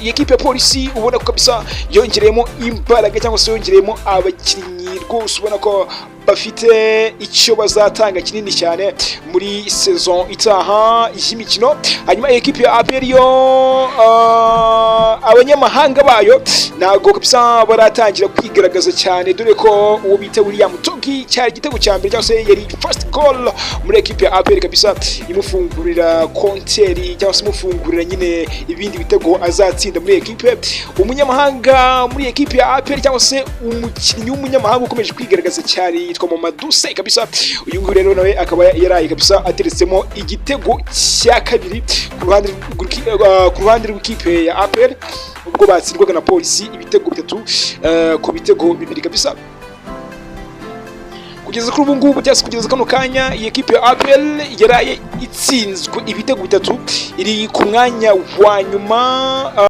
Iyi ekipe ya Polisi ubona ko kabisa yongereyemo imbaraga cyangwa se yongereyemo abakinnyi rwose, ubona ko bafite icyo bazatanga kinini cyane muri saison itaha y'imikino. Hanyuma ekipe ya APR yo, abanyamahanga bayo ntabwo kabisa baratangira kwigaragaza cyane, dore ko uwo bita William Togi cyari igitego cya mbere cyangwa se yari first goal muri ekipe ya APR kabisa, imufungurira compteur cyangwa se imufungurira nyine ibindi bitego azatsinda muri ekipe. Umunyamahanga muri ekipe ya APR cyangwa se umukinnyi w'umunyamahanga ukomeje kwigaragaza cyane yitwa Mamadou Sy kabisa. Uyu nguyu rero nawe akaba yaraye kabisa ateretsemo igitego cya kabiri ku ruhande rw'ikipe ya APR, ubwo batsindwaga na Polisi ibitego 3 ku bitego 2 kabisa. Kugeza kuri ubu ngubu cyangwa se kugeza kano kanya, iyi ekipe ya APR yaraye itsinzwe ibitego 3, iri ku mwanya wa nyuma.